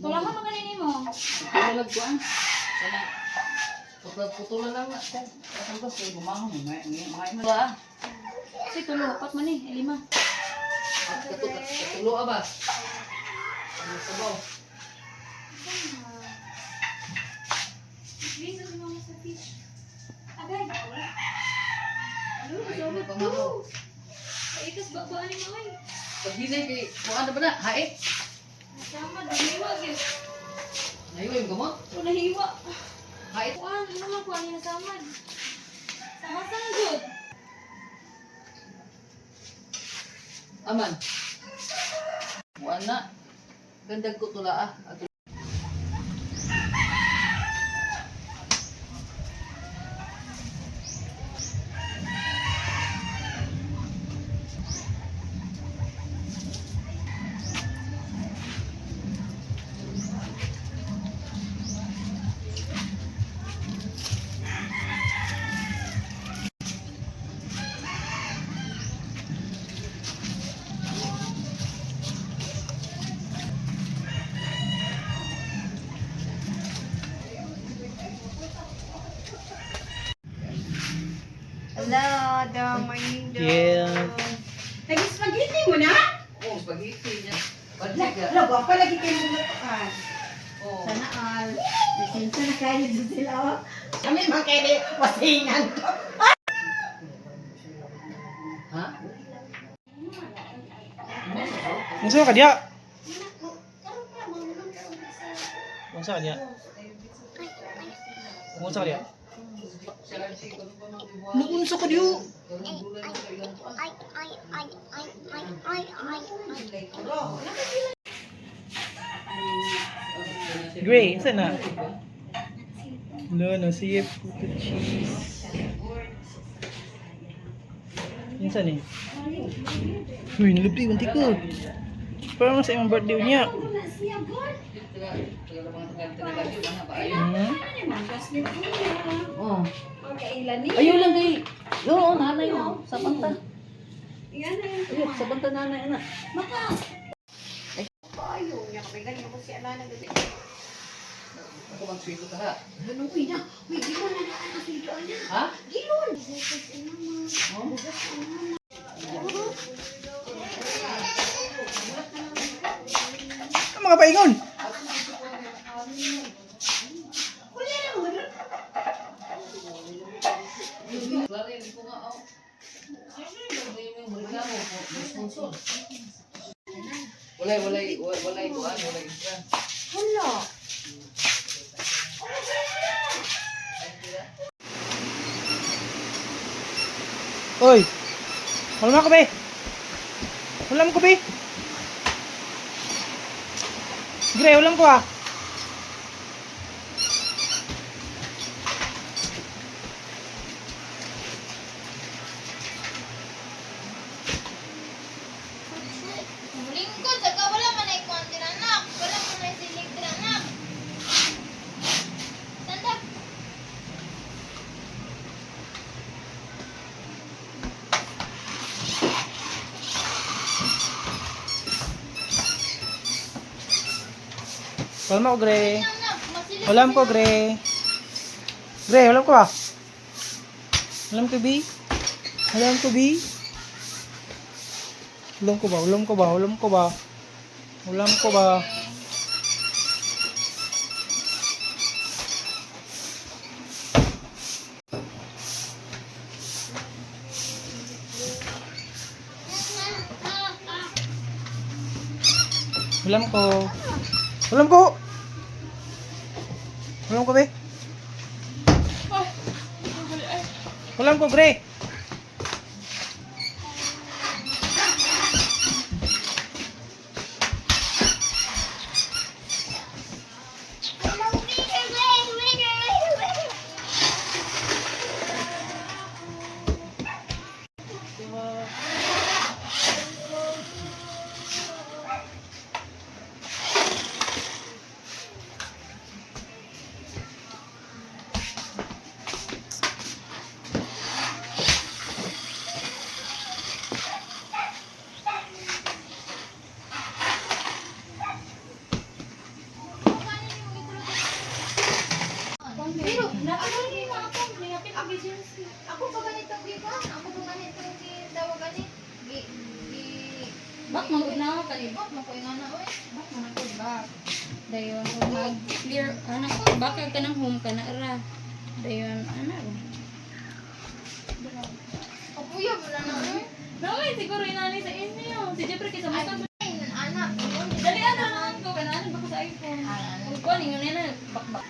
Wala ka maganin mo. Putulan ko ah. Kana. Putulan lang na. Katong kay gumahon may may may ba. Kasi tulo, apat man eh, lima. Katulo ba? Ano sabaw? Please, ano mga sa fish? Agay! Wala. Ano, Ay, sobot ano pa nga to. ako? Ay, ikas ba ba ani mo ay? Pag hinay kay kuan na ba na? Hait. Nasama, nahiwa gyud. Nahiwa yung gamot. O nahiwa. Hait. Kuan, ano man kuan ni nasamad. Sama sa jud. Aman. Kuan na. Gandag ko tula ah. Ato. Hello, the morning dog. Yeah. Nag-spaghetti mo na? Oh, spaghetti niya. Pansit ka. Wala, gwapa lagi kayo lutuan. Oh. Sana all. Lisensa na kayo sa sila. Oh. Kami man kayo ni wasingan to. Ha? Unsa ka diya? Unsa ka diya? Unsa ka diya? Unsa ka diyo? Gray, isa na. No, no, sige, puto cheese. Insa ni? Uy, nalupti, kunti ko. Parang sa imong birthday niya. Oh. Ayaw lang kay. Oo, nanay oh. Sa banta. Ayaw, sa banta nanay ana. Ayaw niya kami. Ganyan ko si Alana. Ako bang sweldo ka ha? Ano, uy na. Uy, gilon na na. Sweldo na. Ha? Gilon. Oh? Ang mga paingon. Klaro, hindi ko nga oh. Ay, yung reklamo ko, may sponsor. Walay, walay, walay, kuan, walay isra. Wala. Oy. Wala ko be. Wala ko be. Gray, wala ko ah. Lingkod, saka wala man ay kuwan anak. Wala man ay silig anak. Tanda. Wala ko, Gray. Anak, masilig. Wala ko, Gray. Gray, wala ko ah. Wala ko, B. Wala ko, B. Wala ko ba? Wala ko ba? Wala ko ba? Wala ko ba? Wala ko. Wala ko. Wala ko, be. Wala ko, Gray. Ako pa ganitong gikan, ako pa ganitong gitawag ani. Gi gi Bak man gud na ako kani. Bak man ko nga na oy. Bak man ako bak. Dayon mag clear ana ko bak ka ng home ka na ra. Dayon ana ra. Kapuya wala na oy. Naway siguro inani sa inyo. Si Jeffrey kay sa mga Ay, anak. Dali ana lang ko kana ba ko sa iPhone. Kung kuan ingon na bakbak.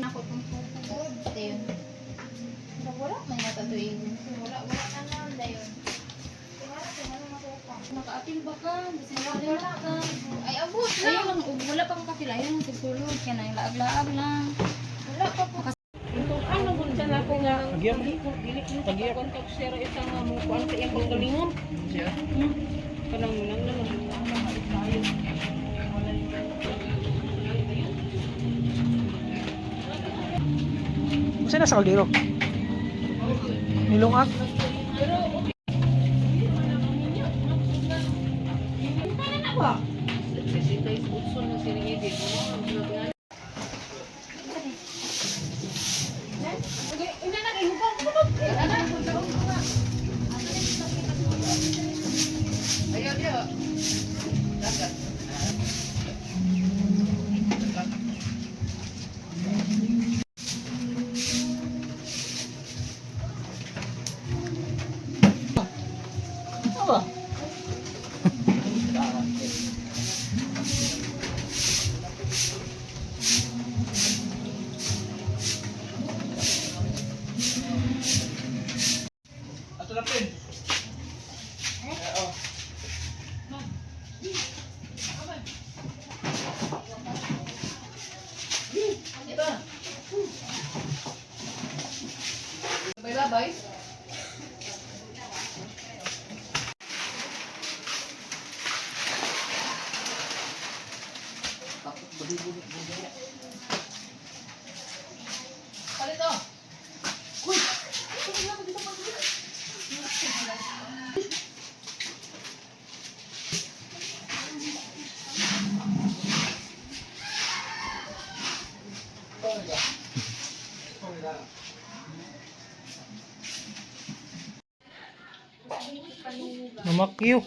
Ako tong tukod dayon. Pero wala man yata to ingon. Wala wala na na dayon. Wala kay ano makuha. Nakaapil ba ka? Bisan wala ka. Ay abot Ayaw lang. lang, ug wala pa kang kapila. Ayaw lang sigsulod. Kaya na, laag-laag lang. Wala pa po. Ano kung dyan ako nga Pagyap. dili ko Pagyap. kontak share isa nga mo kuan sa iyang panggalingon. Siya? Kanang nang nang tayo. Usa na sa kaldero? Nilungag. Ayaw diya. Dagat. Ano ba? Ato lang pin. Oo. Ito. Bye-bye. Palito. Uy! Mamakyo.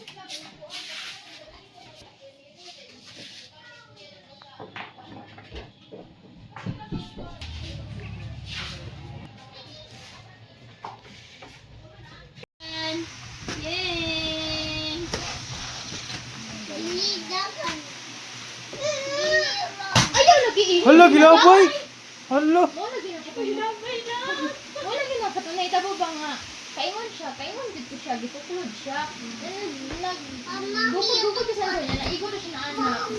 Yay! Ayaw lagi eh. Hala, gilabay. Hala. Wala gina Wala gina katunay tabo ba nga. Kaingon siya, kaingon dito siya, gituklod siya. Nag gugod-gugod siya sa niya, naigo na siya na anak.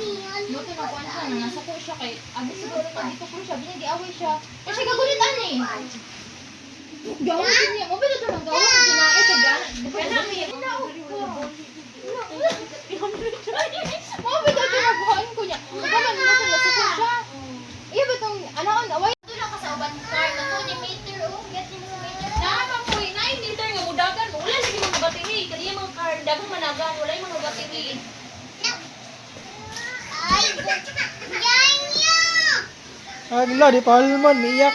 Luto na kuan siya, na nasuko siya kay abi siguro pag gituklod siya, binagi-away siya. Eh siya gagulit ani. Gawa din niya, mo ba ito nang gawa sa kinae sa gana? Kana mi. Mo ba ito nagkuhaan ko niya? Gaman mo ito nasuko siya. Iya ba itong ano away? Ito lang ka sa uban car, kato ni meter oh, get ni mo meter. Naa po, na meter nga mudagan. Wala lagi mga battery. Kaya mga car, daghang managan. Wala yung mga battery. Ay, Agla, di pa halman, miiyak.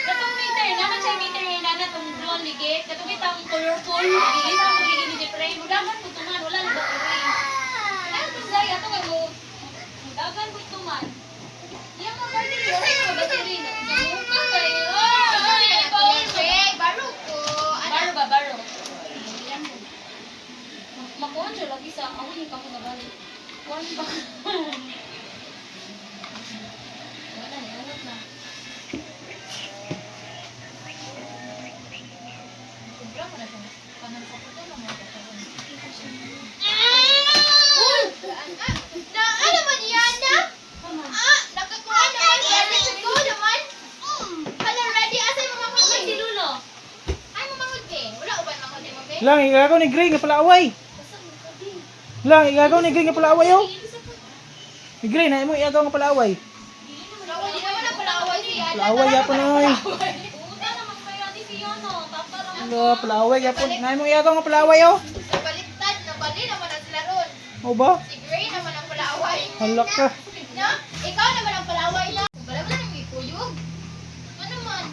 Katong meter, naman siya meter nga nana tong drone ligit. Katong itang colorful, ligit ang magiging ni Jeffrey. Mudagan po tuman, wala na battery. Kaya itong gaya, ito kay mo. Mudagan po tuman. Iya mga battery, wala yung mga battery. Namuka kayo. Ay, ay, power ko. Baro ko. Baro ba, baro? Makuha siya lagi sa awin yung kamo nabalik. Kuhan ba? Wala na, wala na. Sobra ko na siya. Kanan sa puto na mga katawan. Uy! Na, ano man yan na? Ah, nakakuha naman. Ready to go naman. Hala, ready. Asa yung mga Ay, si Lulo. Ay, mamangod eh. Wala uban mangod mo, be? Lang, igagaw ni Gray nga palaaway. Lang, igagaw ni Gray nga palaaway oh. Ni Gray, na mo igagaw nga palaaway. Wala, di naman na palaaway si Ana. Palaaway yapon ay. Puta naman kayo, ni Fiona. Tapa lang. Hala, palaaway yapon. Na mo igagaw nga palaaway oh. Nabaliktad, nabali naman ang sila ron. O ba? Si Gray naman ang palaaway. Hala ka. Na? Ikaw naman ang palaaway na. Wala wala nang ikuyog. Ano man?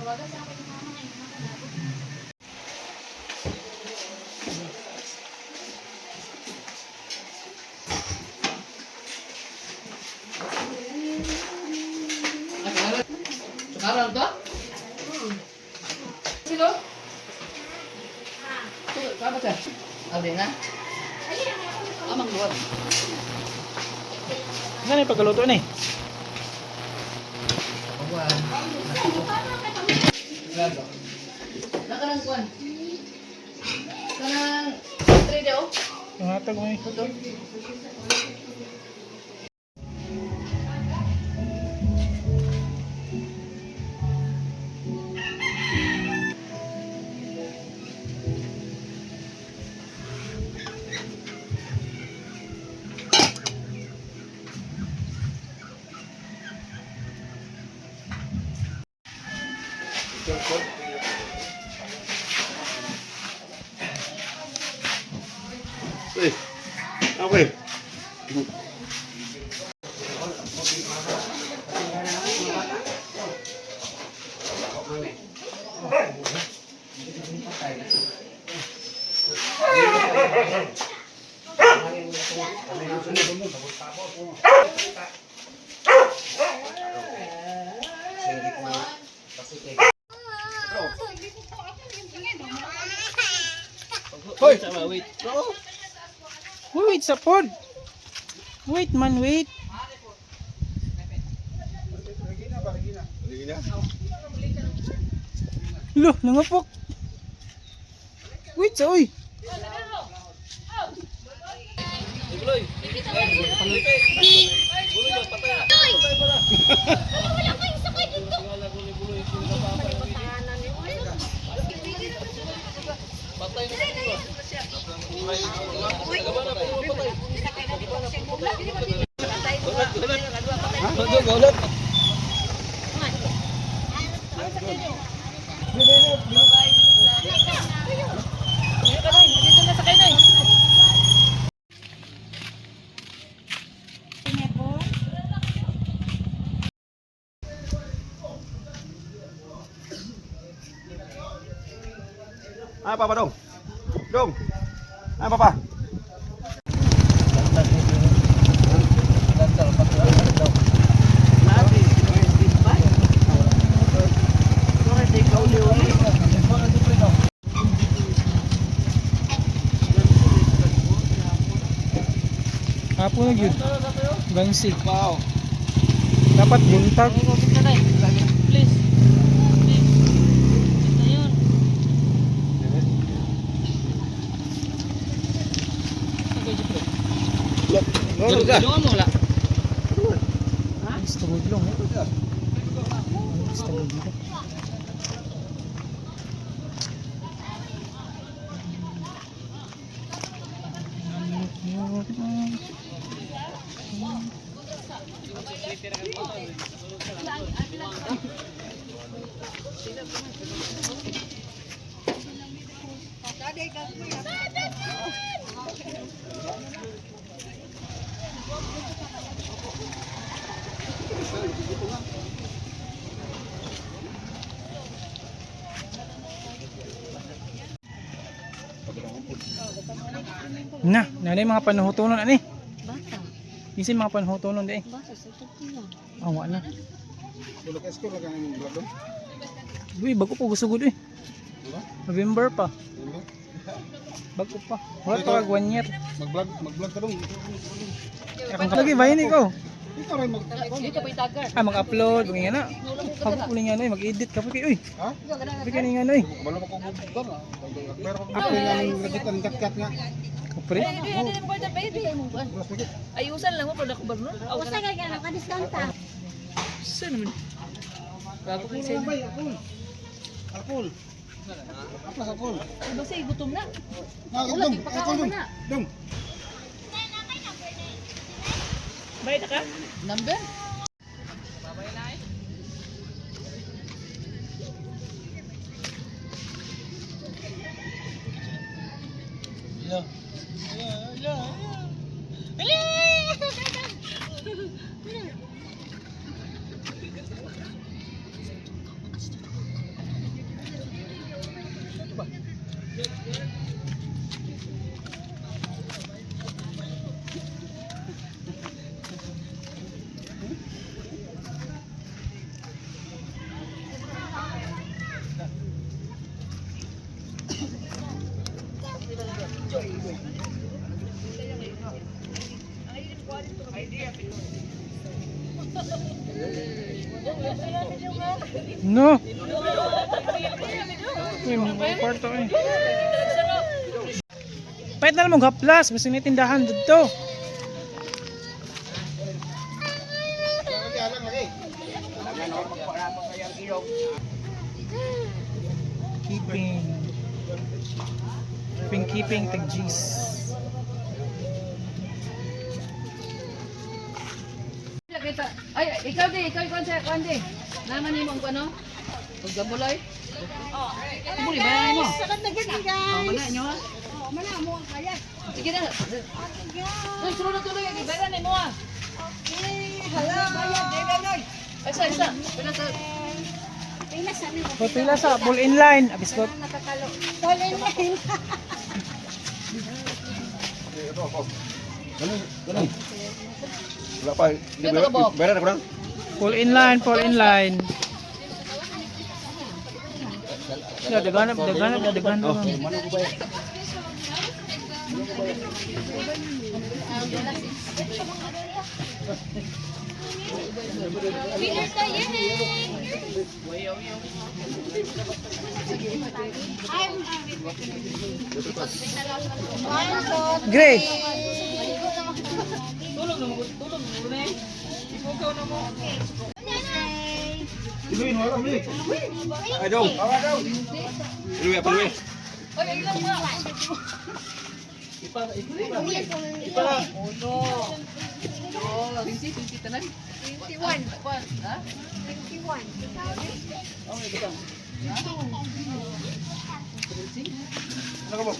Tawagan sa ako yung mama ngayon. Mama na. Sukaran to? Sino? Kapa siya? Abi na? Amang luwag. Ano yung pagkaluto ni? Pagwan. Gago. Nakarang kwan. Kanang 3 daw. Ang hatag mo eh. Ito. Eh, okay. Hoy! Wait sa pod. Wait man, wait. Lo, nangapok. Wait sa oy. Wala kayong sakay dito. Ah, Papa dong. Dong. Ah, Papa. Hapon na gyud. Gansi. Wow. Dapat buntag. Please. Please. Ito yun. Tulungan mo wala. Gusto ko lang. Eh. Gusto ko dito. Na, nanay mga panuhutunon ani. Bata. Isin mga panuhutunon di. Bata sa tutulan. Ah, wala. Uy, bago po gusugod eh. November pa. Bago pa. Wala pa kag 1 year. Mag-vlog, mag-vlog ka dong. Akong lagi bahin ikaw. Ikaw rin mag Dito pa yung tagar. Ah, mag-upload, mga nga na. Pag uli nga na eh, mag-edit ka pa kayo. Uy, Ha? Sabi ka nga na eh. Kabalo mo kong bugdan ah. Pero kung ako nga ang legit ang kat-kat nga. Kapre. Mas legit. Ayusan lang mo, pero ako ba nun? Usa ka gano ka discount ta. Alcohol lang bay, alcohol. Alcohol. Aplas alcohol. Basta gutom na. Na, dong, alcohol dong. Dong. Bayad ka? Number? No. Uy, mga kwarto eh. Pahit na lang mong haplas, basta may tindahan dito. Keeping. Keeping, keeping, tag G's. Ay, ikaw di, ikaw ikaw sa kuan di. Naman nimo ang kuno. Pag gabuloy. Oh. Buli ba mo? Sakit na gani guys. Oh, mana nyo ha? Oh, mana mo ang kaya. Sige na. Okay guys. Uy, sunod na tuloy, bayaran nimo ah. Okay, hello. Bayad, bayad, Ay, isa, isa. Pila sa Pila sa amin. O, pila sa full in line. Abis ko. Nakakalo. Tol in line. Ganun, ganun. Wala pa. Bayaran ako lang. Full in line, full in line. Ya, daghanap, daghanap, daghanap. Winner tayo eh. Gray. Iluin, wala mo. Ay, dong. Iluin, apa iluin? Uno. Dos. 20, 20 tanan. 21. Kuan, ha? 21. Oh, ito. Ano ka ba?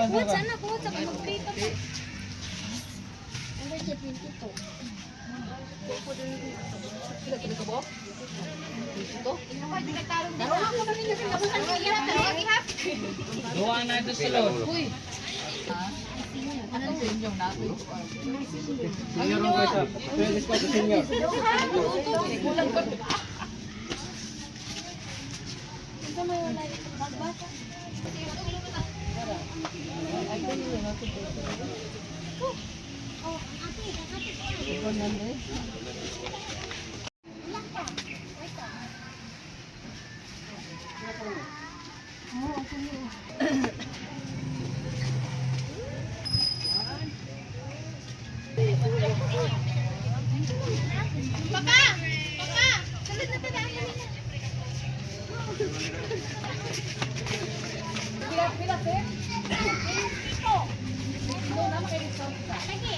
Kuha sana, kuha sa mag-pay pa. Ano siya, 22? Pila pila ka bo? Ito. Duwa na ito sa loob. Uy. Ano sa inyong nato? Senior ang kaisa. Senior. Kulang pa. Papa! Papa! Sunod na tayo. Pila pila sir. Lagi,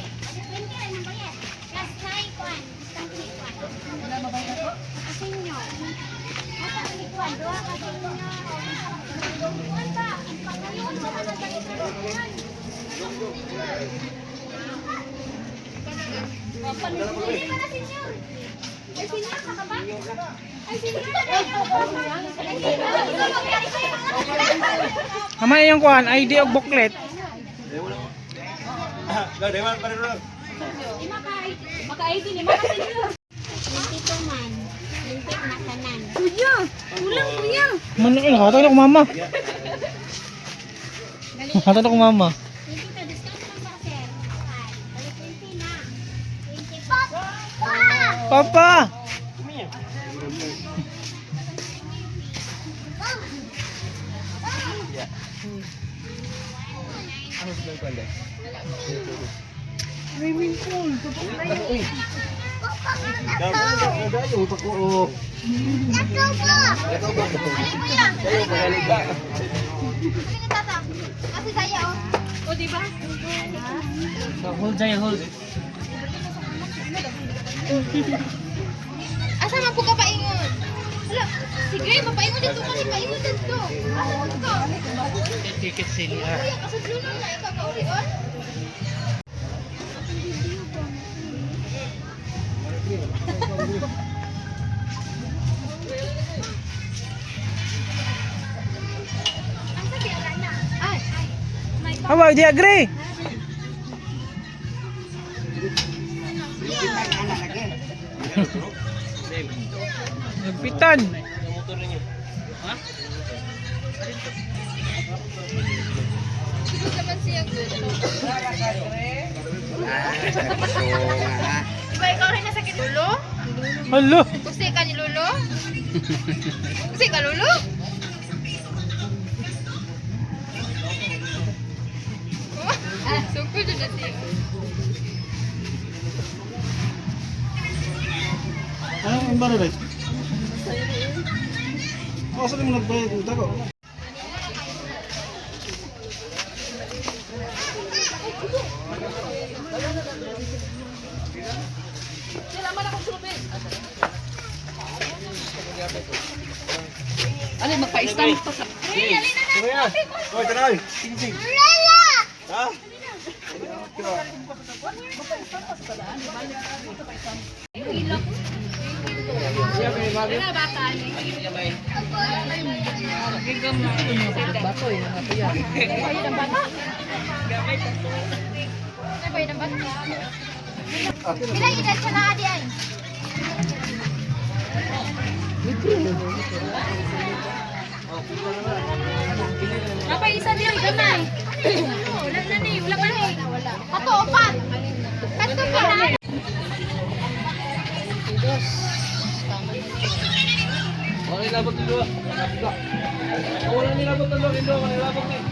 20 rin ang bayad. Plus 9, kwan. Isang kwan. Wala mabayad ko. Kasinyo. Asa ni kwan? Duha ka sinyo. Kwan ba? Pangayun sa mga balikan. Hindi pa na senyor. Ay, senyor ka ba? Ay, senyor na Mamaya yung kuhan, ID og booklet. Lah, dewan pada dulu. Maka-ID ni maka senyor. 22 man. 20 na kanan. Kuya, kulang kuya. Mano eh, hatag na ko mama. Hatag na ko mama. 22, discount lang ba, sir? Ay, 20 na. 20 pop! Ah! Papa! Let's go po! Alin kuya? Alin kuya? Alin tata? Kasi saya oh. O di ba? Hold tayo, hold. Asa man po ka paingon? Hala, sige, mapaingon dito kami, paingon dito. Asa man ka? Ticket sila. Kuya, kasudlunan na ikaw kaurion. Asa di ala na? Ay, Ay. May Hawa, di agree. Nagpitan. Ha? Siguro naman siya gusto. Diba ikaw rin nasakit lulo? Hala. Kusi ka ni lulo? Kusi ka lulo? Sukod na siya. Ano ang baril? Oh, saan mo nagbayad ng tago? Ano, magpa-stamp pa sa... Hoy, tanay. Sing. Ha? Bato eh, mga tuya. Pila edad siya na adi ay? Napay isa diyo, gamay. Wala na ni, wala pa ni. Kato opat. Kato pa. Wala nilabot ng luwa. Wala nilabot ng luwa, wala nilabot eh.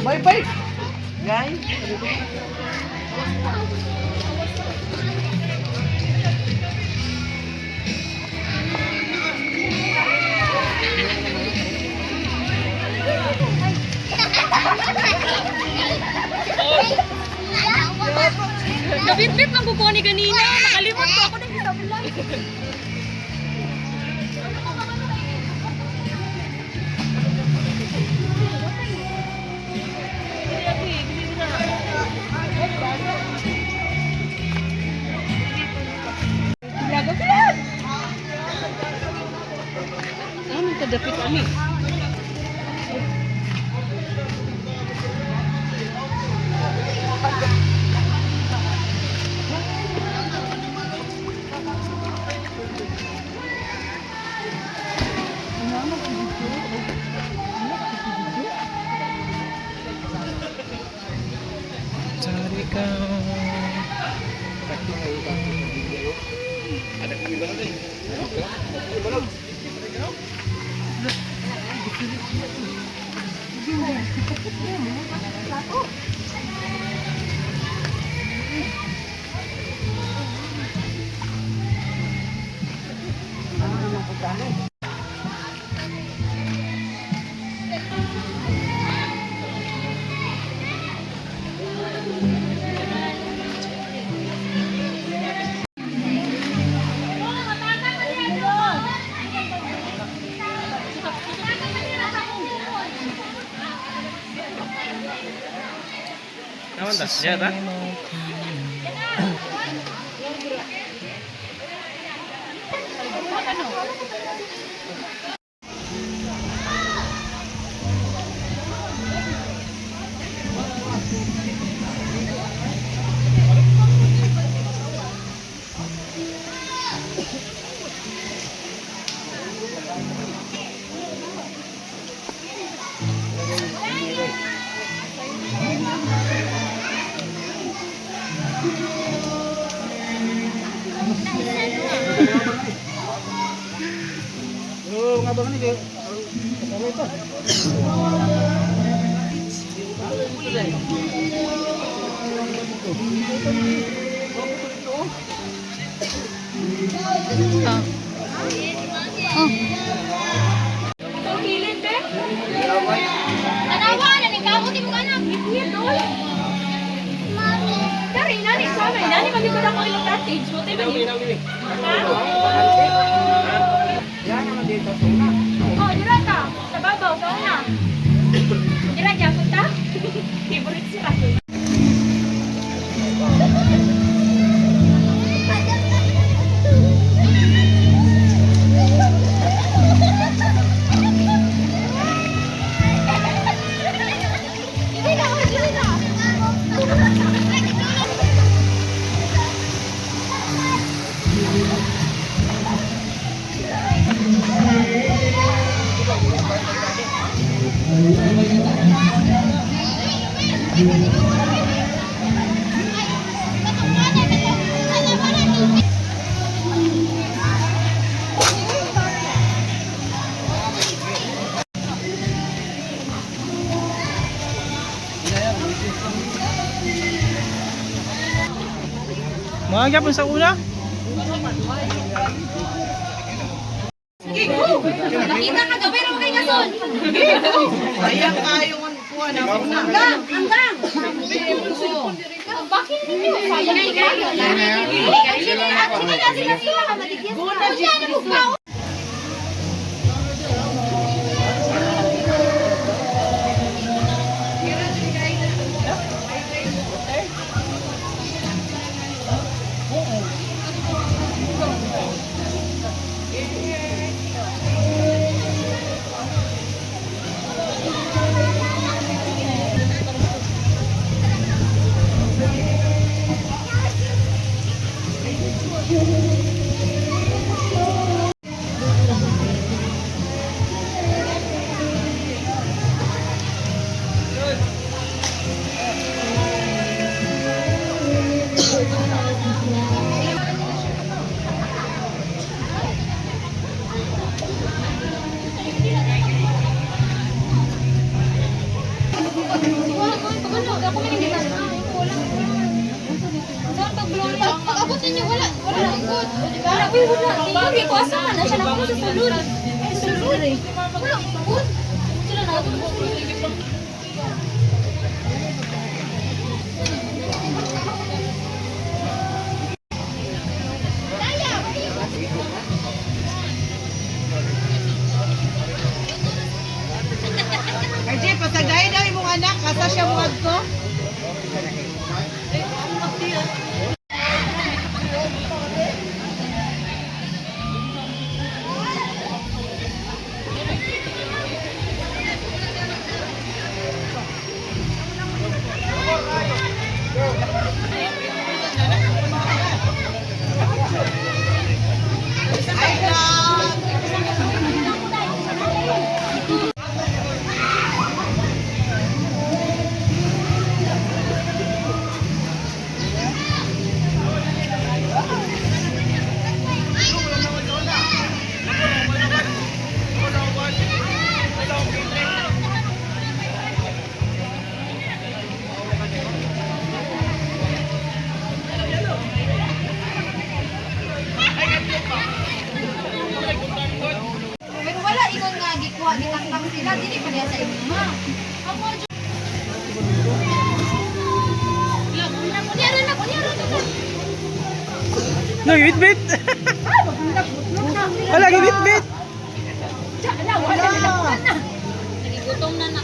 Bye bye. Guys. Nabitbit lang ko ni ganina. Nakalimot ko ako nang isang. Ano kadapit ani? Sorry ka. Naman ta? Diya ta? Oo, nga ba ni kay? Kasama ito. Itong kilid, be. Tanawa na ni kamot imong anak. Ipuyat, oy. Dari, nani, sama. Nani, magigod ako ilang cottage. Buti ba yun? Ha? Oh, dira ta. Sa babaw, sa una. Dira, gyapon ta. Favorite siya. Mga gyapon sa una. Nakita ka gabi ra kay kason. Kaya kayo kuha na una. Hanggang, hanggang. Bakit ninyo? Sayang kayo. Actually, actually, sila sila ka matigyan. Wala na mo pa. Pag-abot ninyo, wala, wala nang good. Diba? Wala, wala. Hindi ko asa man na siya na ako sa sulod. Ay, sulod. Wala, good. Sila na ako sa sulod. RJ, pasagay daw imong anak. Asa siya muad ko? Ay, vlog! Pero wala ingon nga gikuha gitangtang sila dili pa niya sa inyong ma. Ako Kunyara na, kunyara na. No, bit-bit. Wala, bit-bit. Nagigutom na na.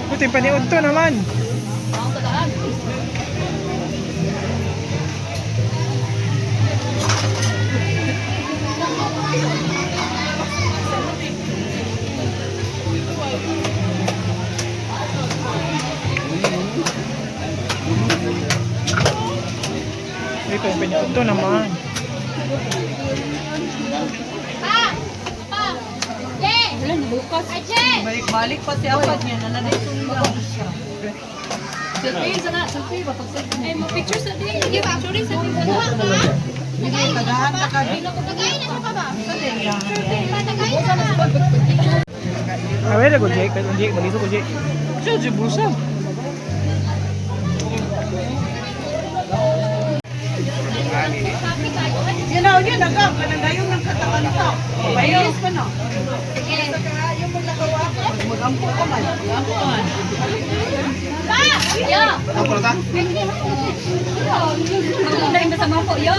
Ito yung paniod to naman. Ang tagaan. Ito yung paniod to naman. Pa! Pa! Je! Wala, nabukas. Aje! Balik-balik pa siya apad niya. Nananay siya. Selfie sana, selfie ba pag selfie. Ay, mo picture sa din. Sige, picture sa din. Kuha ka? Hindi, tagahan na ka. Tagayin na siya pa ba? Tagayin na ka. Away na ko, Jake. Jake, balito ko, Jake. Jake, bulsa. Yan na, yun, nagang. Kanang ng katakanta. Pailis pa na. Yung maglakaw ako. Magampo ka man. Magampo ka man. Pa! Yo! Ang dahil masama po, yo!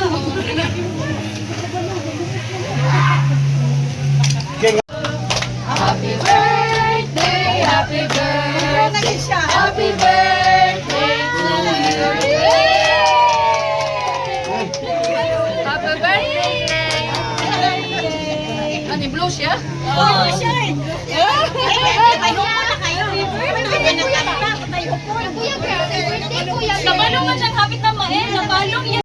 Happy birthday, happy birthday. Naging siya. Happy birthday to you. Happy birthday. Ano yung blue siya? Oh, siya eh. May hupo na kayo. May hupo. Kuya girl, happy birthday kuya. Kabalong man siyang hapit na mael. Kabalong yan.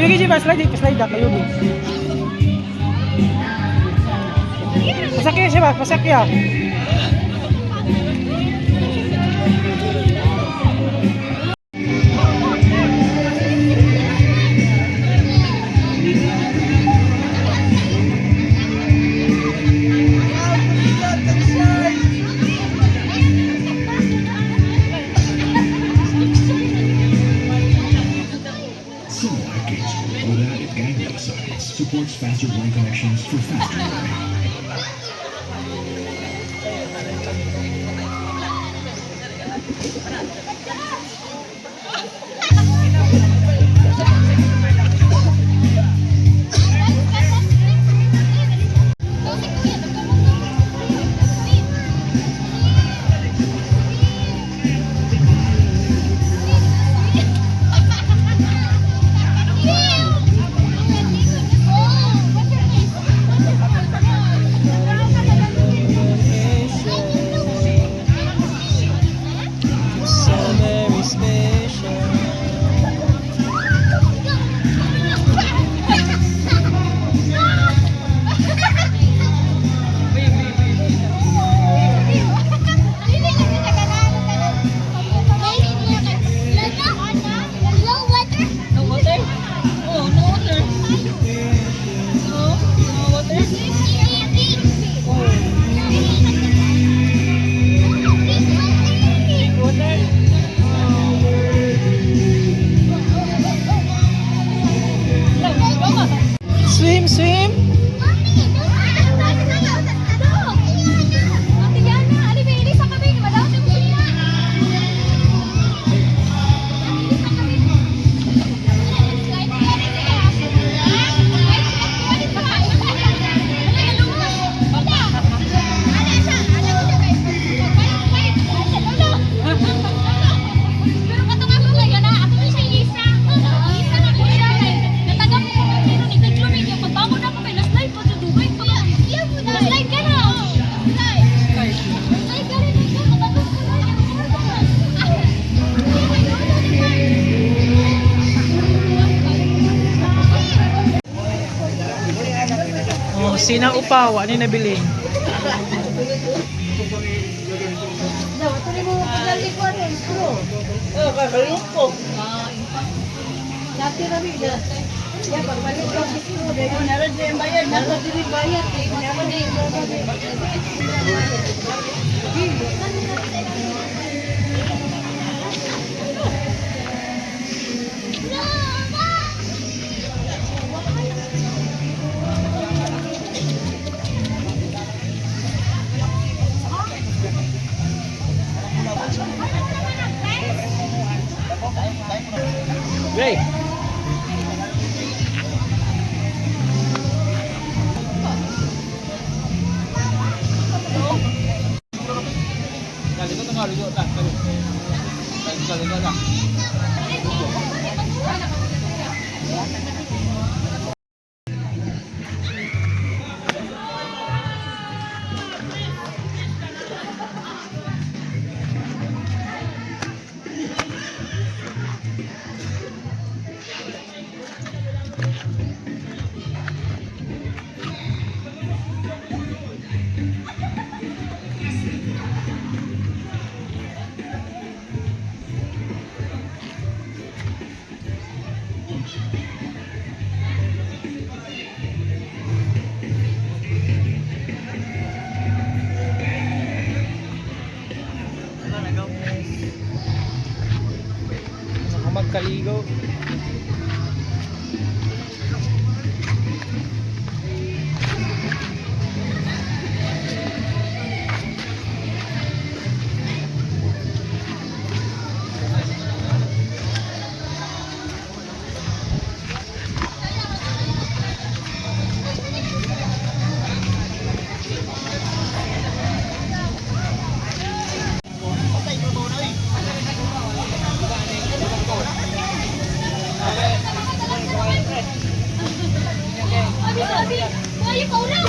Kayugi ba slide, slide da kayugi. Pasakya siya ba? Pasakya. Similac Gates with added gangliosides supports faster brain connections for faster learning. So very special. No water? No water? Oh, no water. No, no water. Water. Swim, swim. Ate Yana, ali sa kami, madawat yung siya. Pero katong ako ngayon na, ako na siya Lisa. Lisa na ko siya. Natagam ko kung sino ni Taglumin niya. Pagbangon ako kay last life ko sa Dubai pa. Last life ka na. Last life ka rin. Matagam ko na. Oh, sina upaw, ano yung nabili? Oh, kakalungkot. Gray. Ako magkaligo. Abi, abi, why you go now?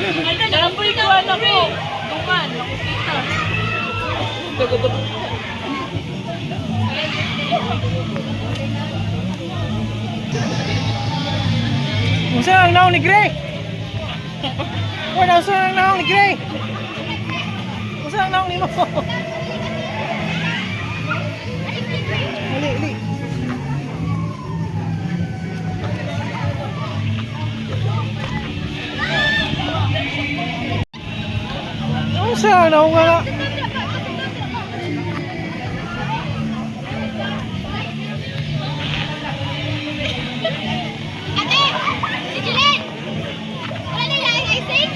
Kalamboy ko anak ko. Duman, nakukita. Unsa ang naong ni Gray? Wala, unsa ang naong ni Gray? Unsa ang naong nimo? Ali, ali. Unsa ang naong nga na? Ate! Si Jeline! Wala na yung icing?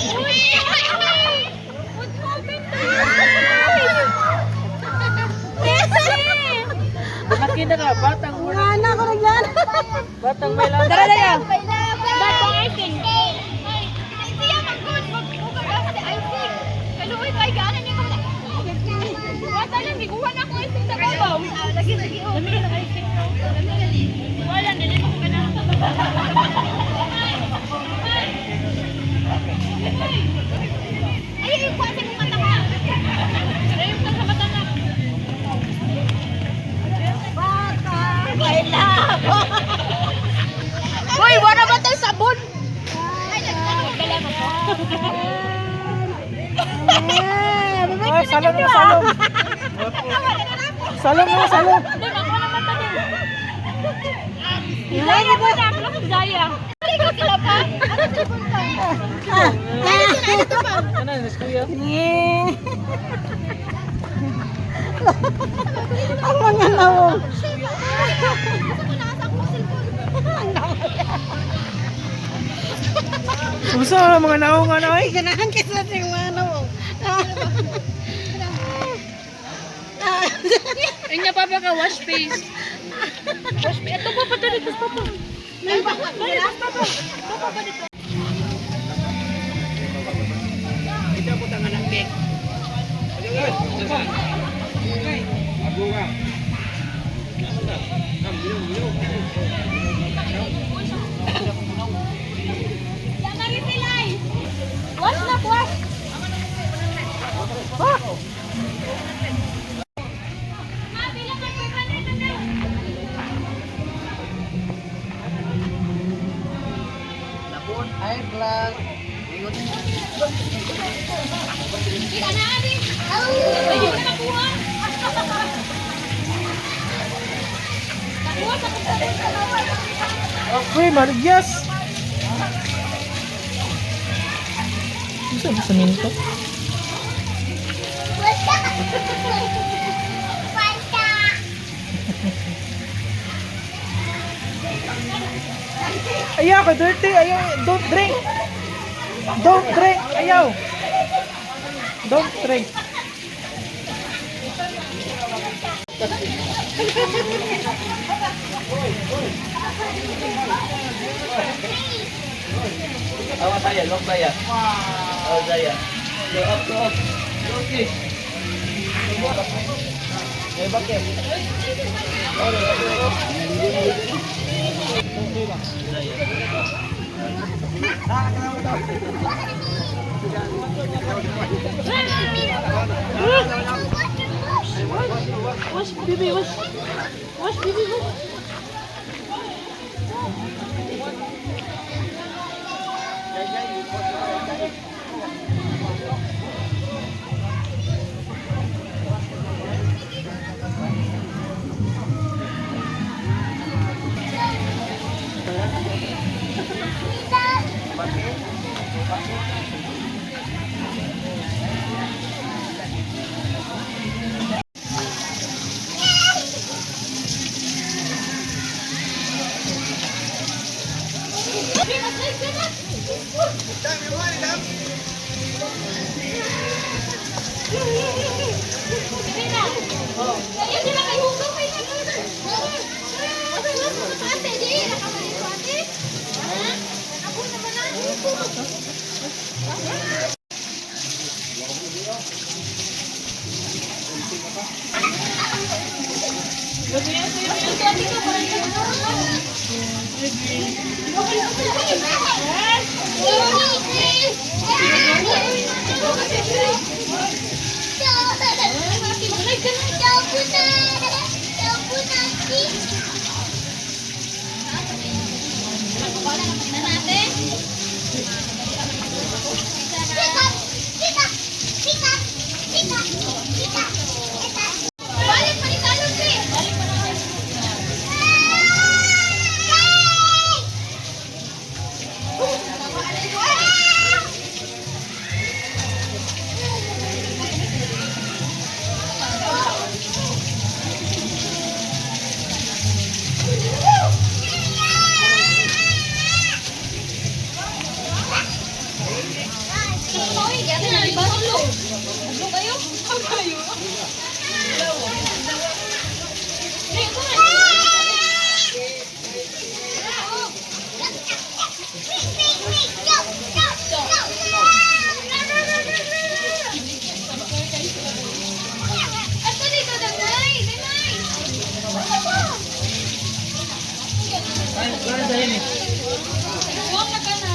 Uy! What happened to you? Nessie! Makita ka, batang Wala ko rin yan. Batang may lang. Tara na yan! Batang icing! Siya mag-good! Mag-good sa icing! Kaluoy pa, gaanan niya kami. Wala lang, giguha na ako icing sa babaw. Lagi, lagi, oh. Dami ng icing no. Wala, dili mo ko ganahan. Ay, yung kuha sa mong mata ka. Ayun ka sa mata na. Uy, wala ba tayo sabon? Ay, nagdala mo ko. Ay, salong na salong. Salong na salong. Doon, ako na mata din. Zaya po na, ako lang Zaya. Ay, ikaw sila pa. Ano sabon pa? Ano, nas kuya? Ang mga nawong. Gusto ko na sa akong cellphone. Unsa ang mga naong nga na ay? Ganahan kasi sa ating mga nawong. Ayun niya, papa ka, wash face. Wash face. Ito pa, pata dito, papa. Papa, papa dito. Wash na, wash. Ma, bilang ka 500 na. Ay, vlog. Kita na, abi. Ay, di ko na nakuha. Nakuha sa kong Uy, marigyas. Unsa ba sa minto? Ayaw ka dirty. Ayaw, don't drink. Don't drink. Ayaw. Don't drink. Awa saya, lock saya. Awa saya. Go up, go up. Go up, please. Eh, bakit? Wash, baby, wash. Wash, baby, wash. Balik pa ni Carlos eh. Balik pa na. Ato dito, Danay! Danay! Huwag na ka na.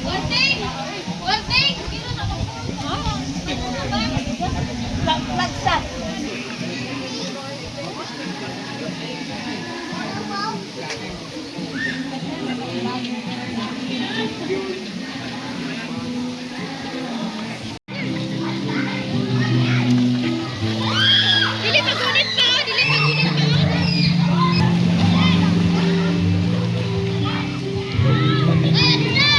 Warning! Warning! Lagsa. Dili pagunit pa! Dili pagunit pa! Ay, ano na?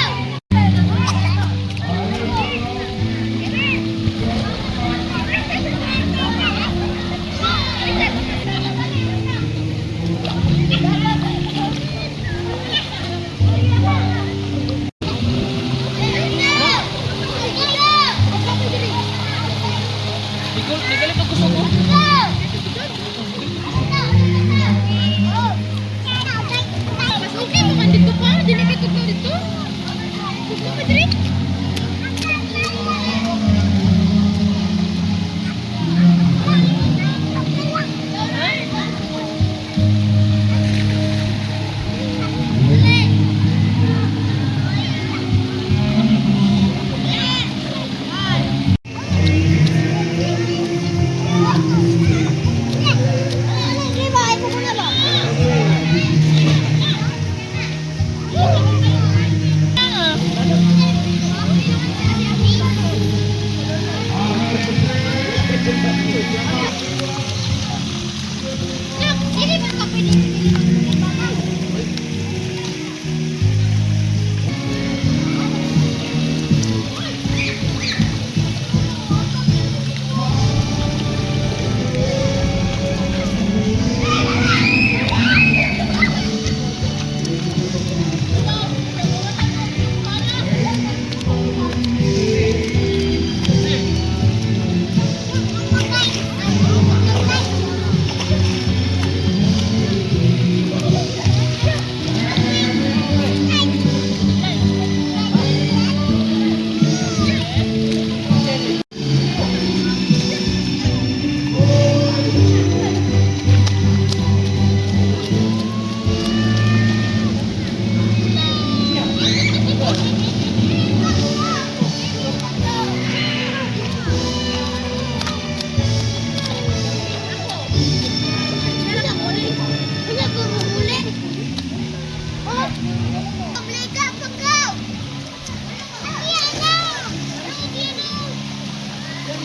Mas okay mo man dito pa. Dili kay tugnaw dito. Tugnaw ka diri. Dili man ka pwede.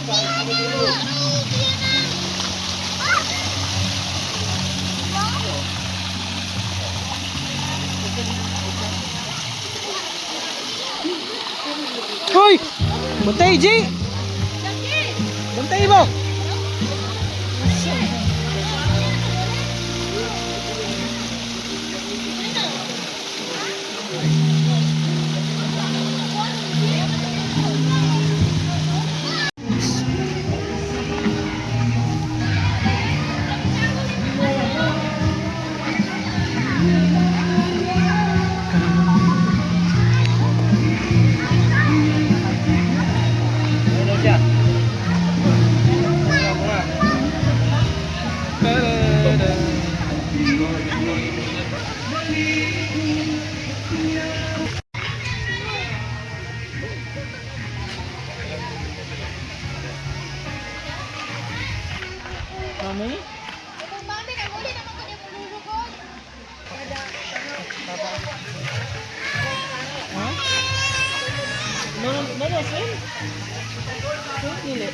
Hoy! Bantay, G! Bantay mo! Ano siya? Mami? Mami, naguli naman ko niyang lulugod. Ha? No, no, no, no, swim. Swim, dili.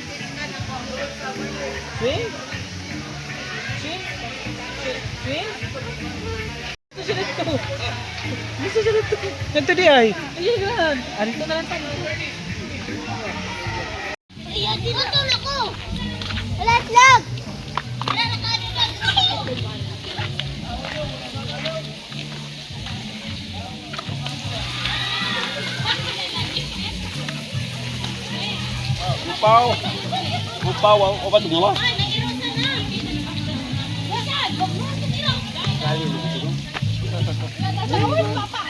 Swim? Swim? Swim? Swim? Gusto siya dito. Gusto siya dito. Dito di ay. Ayun lang. Arito na lang tayo. Ayan, dito na ko. Wala slag. Wala na ka. Upaw. Upaw, o ba tungawa? Ay, nairosa na. Wasan? Wag mo sa tiro. Where's Papa?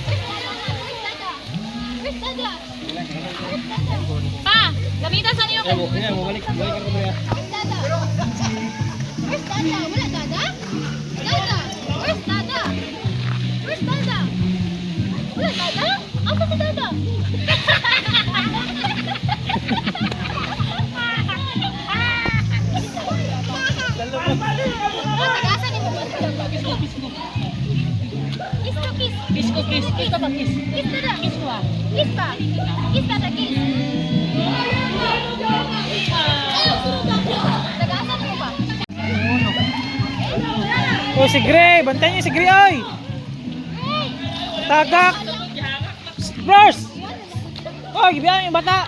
Where's Dada? Where's Dada? Pa, gamitan sa niyo. Balik, balik ka ba? Where's Dada? Where's Dada? Wala Dada? Dada? Where's Dada? Where's Dada? Wala Dada? Asa si Dada? Oh, tagasa ni mo. Kiss ko, kiss ko. Kiss ko, kiss. Kiss ko, kiss. Kiss ka ba, kiss? Kiss Dada. Kiss ko ah. Kiss pa. Kiss Dada, kiss. Tagasa ni mo ba? Oh, si Gray! Bantayan niyo si Gray, oy! Tagak! Bros! Oh, gibiyan yung bata!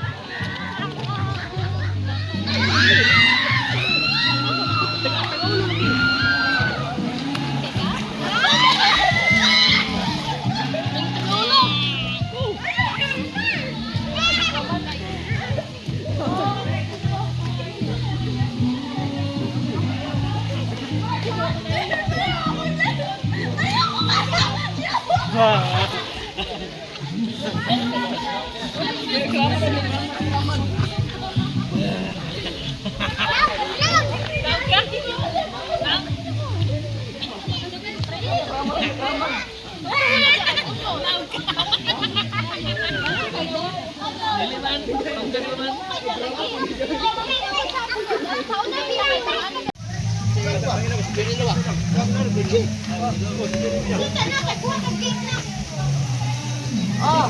Oh.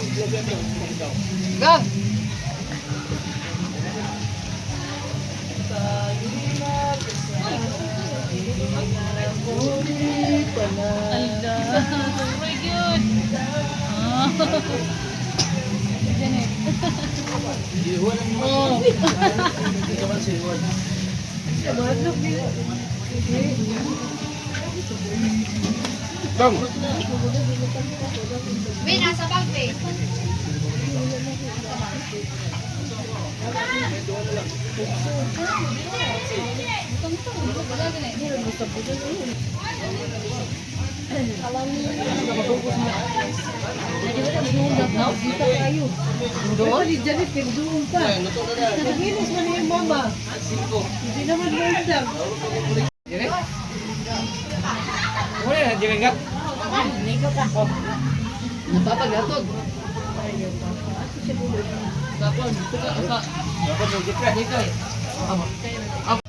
Gang. Ala, very good. Oh. Wait, nasa bag, wait. Doon ni Janet, pindoon pa. Naginis man yung mama. Hindi naman maundang. Wala na, dire ka. Napapaghatod. Tapon, sa sa Dapat mo dire. dito eh. Amo. Amo.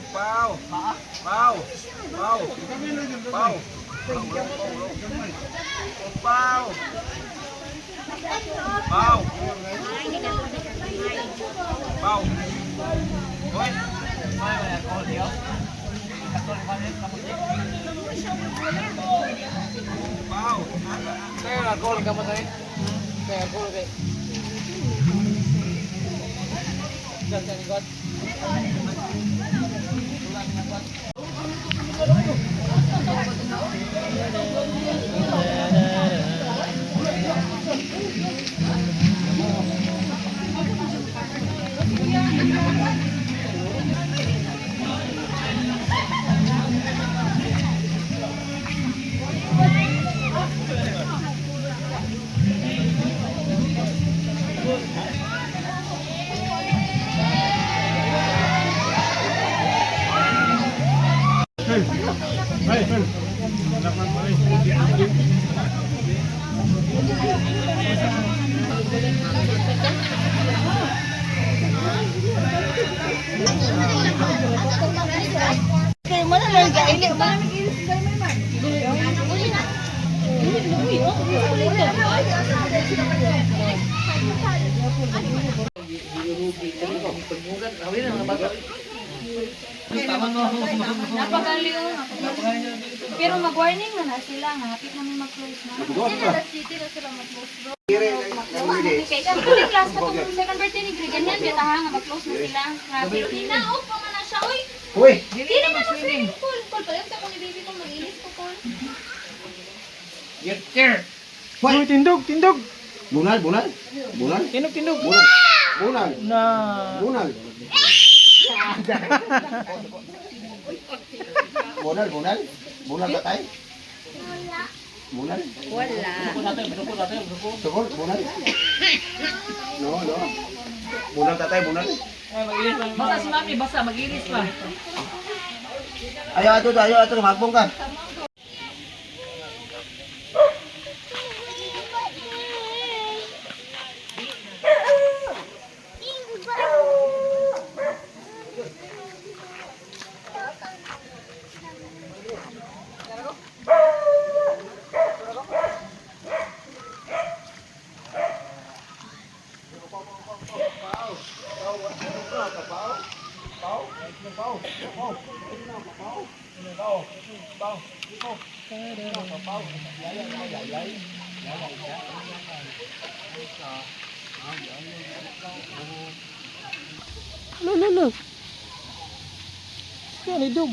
Pau. Pau. Pau. Pau. Pau. Pau. Pau. Hoy. Ay, alcohol diyo. Pau. Kaya alcohol ka mo tayo. Kaya alcohol kay. Diyan sa likod. Napakaliw. Pero mag-warning na na sila nga hapit namin mag-close na. Kasi alas 7 na sila mag-close bro. Kay kung class ka tong second birthday ni Greg, ganyan bitaha nga mag-close na sila. Nga pero hinaot pa man na siya oy. Uy! Dili na man swimming pool. Pool pa sa kung ni baby ko mag-ilis ko pool. Uy, tindog, tindog. Bunal, bunal. Bunal. Tindog, tindog. Bunal. Bunal. Na. Bunal. Bunal, bunal. Bunal ba tayo? Bunal. Wala. Sukol, bunal. No, no. Bunal tatay, bunal. Basa si mami, basa, mag-iris pa. Ayaw ato, ayaw ato, magbong ka. Lo, lo, lo. Yan, idog.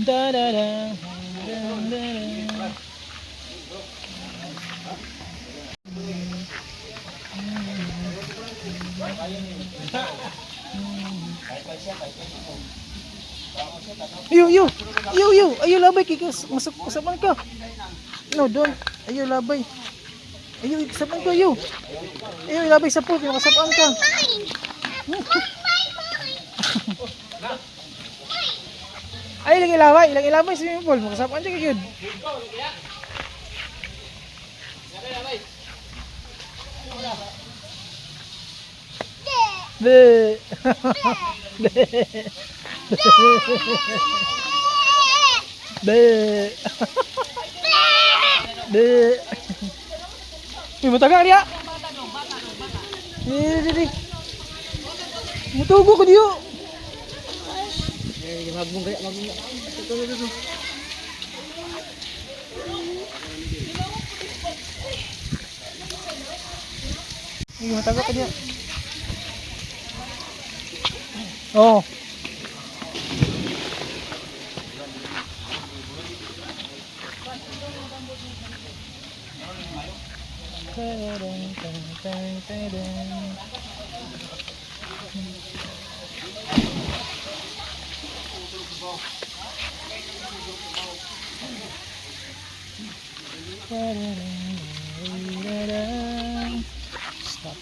Da da da. Da, da, da. Ayo, ayo. Ayo, ayo. Ayo labay kay masuk usapan ka. No, don't. Ayo labay. Ayo, usapan ka, ayo. Ayo labay sa pool, makasapan ka. Ay, ilang ilabay, ilang ilabay sa swimming pool, makasapan siya gyud. Be. Be. Be. Be. Uy, matagal ya. Di, di, di. Mutugo ko diyo. Magbong kaya, magbong. Ito, ito, ito. Uy, matagal ko diyo. Oh. Stop.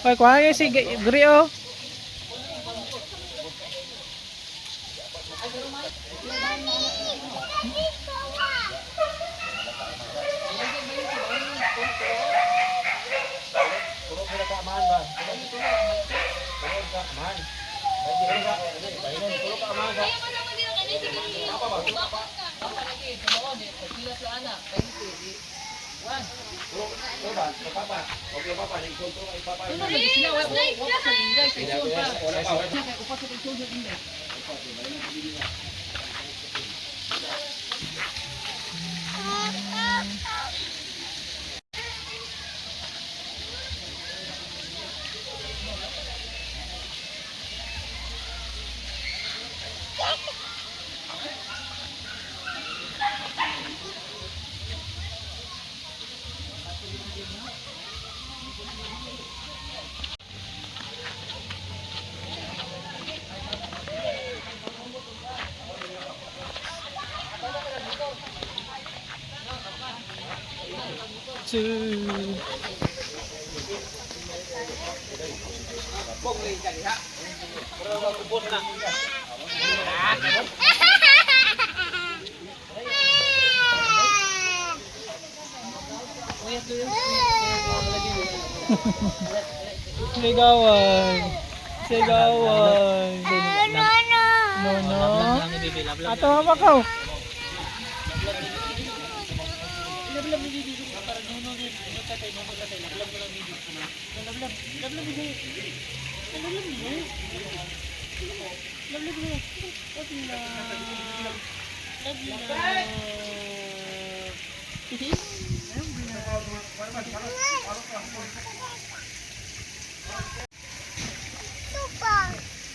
Hoy, kuha kayo si Grio. Ayaw mo naman din ang kanay si Grio. Bakit ka? Pagkilas sa anak, 20, di. One. Tulo lagi sila, wa wa pa sa Inday, sa igsoon pa. Kay upat sa igsoon sa Inday. Two. Sigawan. Sigawan. No, no. Ato hawak ko.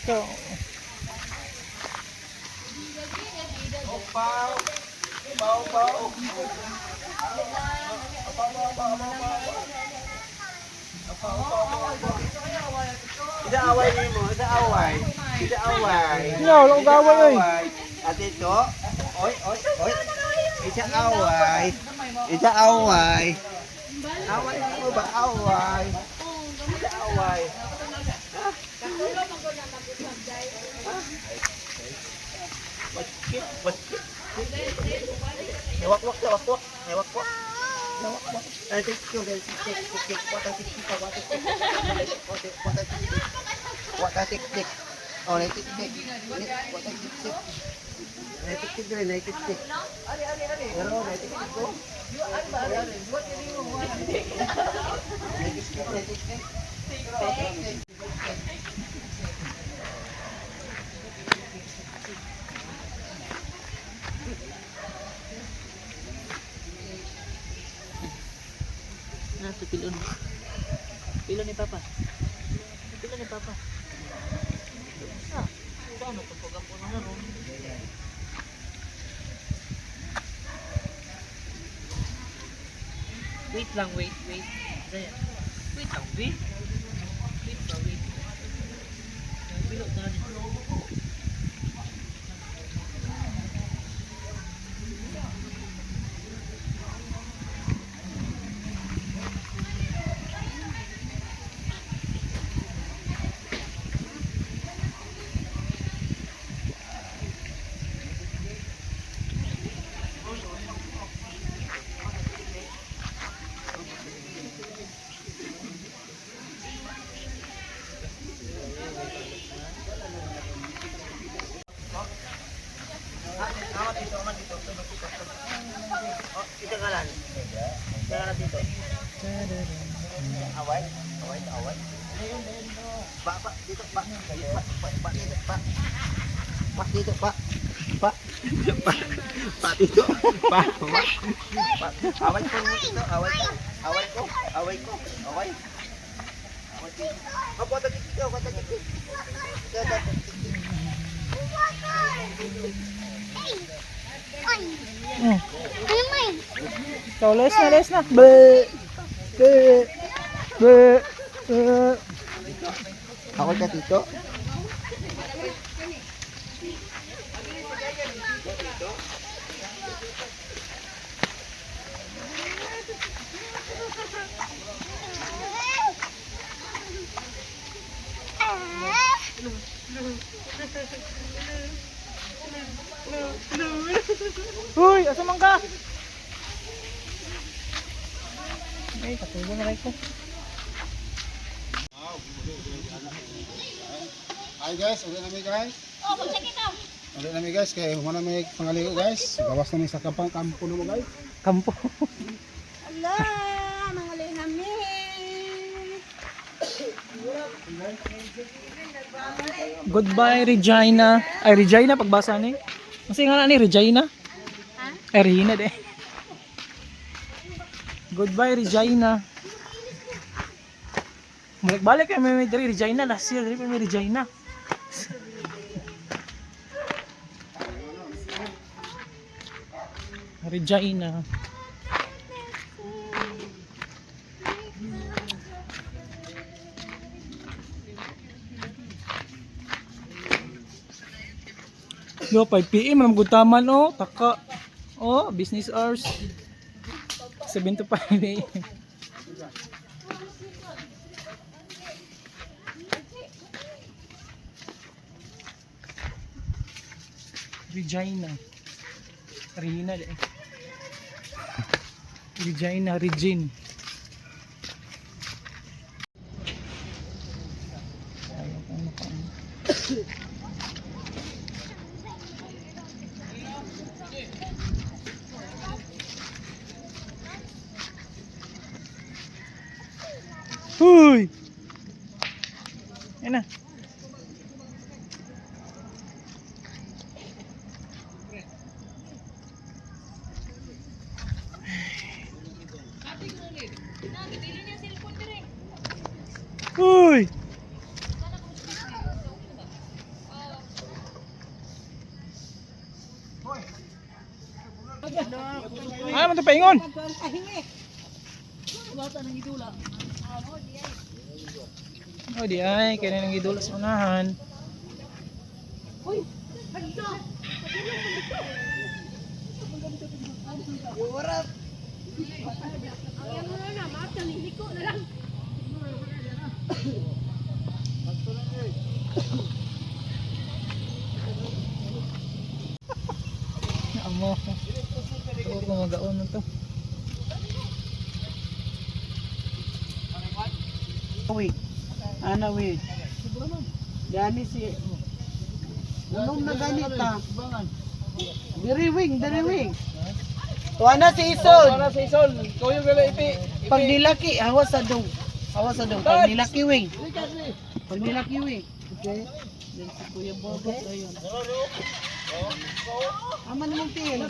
Go. Isa away nimo, isa away. Isa away. No, wala akong gaway, oy. Ate ito. Oy, oy, oy. Isa away. Isa away. Away mo ba away? Isa away. Watkit, watkit. Wakwak sa wakwak. Wakwak. Wakwak. Ay, tik tik tik tik tik tik tik tik tik tik tik tik tik tik. Oh, tik tik. Wata tik tik. Tik tik dre, tik tik. Pero tik tik ko. Tik tik, tik tik. Tik tik. Na, sa pilon. Pilon ni Papa. Pilon ni Papa. Sa, saan ito pag ako na ron? Wait lang, wait, wait. Zaya. Wait lang, wait. Wait lang, wait. Pilot na rin. Ito ka lang. Ito ka lang dito. Away, away, away. Ba, ba, dito, ba, ba, ba, ba, dito, ba. Ba, dito, ba. Ba, ba, ba, dito, ba, ba, ba. Away ko dito, away ko, away ko, away ko, away. Away dito. Oh, kwata dito, kwata dito. Kwata dito. Mm. So, les na, les na. Be. Be. Be. Be. Ako ka tito. Uy, asa man ka? Ay, katubo na rin ko. Hi guys, uli na mi guys. Oh, mag-check it out. Uli na mi guys, kay humana mi pangaligo guys. Gawas na mi sa kampang kampo na mo guys. Kampo. Ala, mga lehami. Goodbye, Regina. Ay, Regina, pagbasa ni. Kasi nga na ni, Regina? Ay, Regina de. Goodbye, Regina. Balik-balik kami may diri Regina last year diri pa may Regina. Regina. Yo, 5 PM man gutaman oh, taka. Oh, business hours. 7 to 5 AM. Regina. Regina eh. Regina, Regine. Ayaw ko makaano. Huy! Ayan na. Uy! Ano man ito paingon? Oh, di ay, kaya nang gidula sa unahan. Amo. Tuo ko magaon na to. Uy. Ana we. Gani si Unom na gani ta. Diri wing, diri wing. Tuwa na si Isol. Para sa isol, ikaw yung gala ipi. Pag nilaki, hawas sa dong. Hawas sa dong. Pag nilaki wing. Pag nilaki wing. Okay. Then si Kuya Bobot ayun. Ama namang tiil.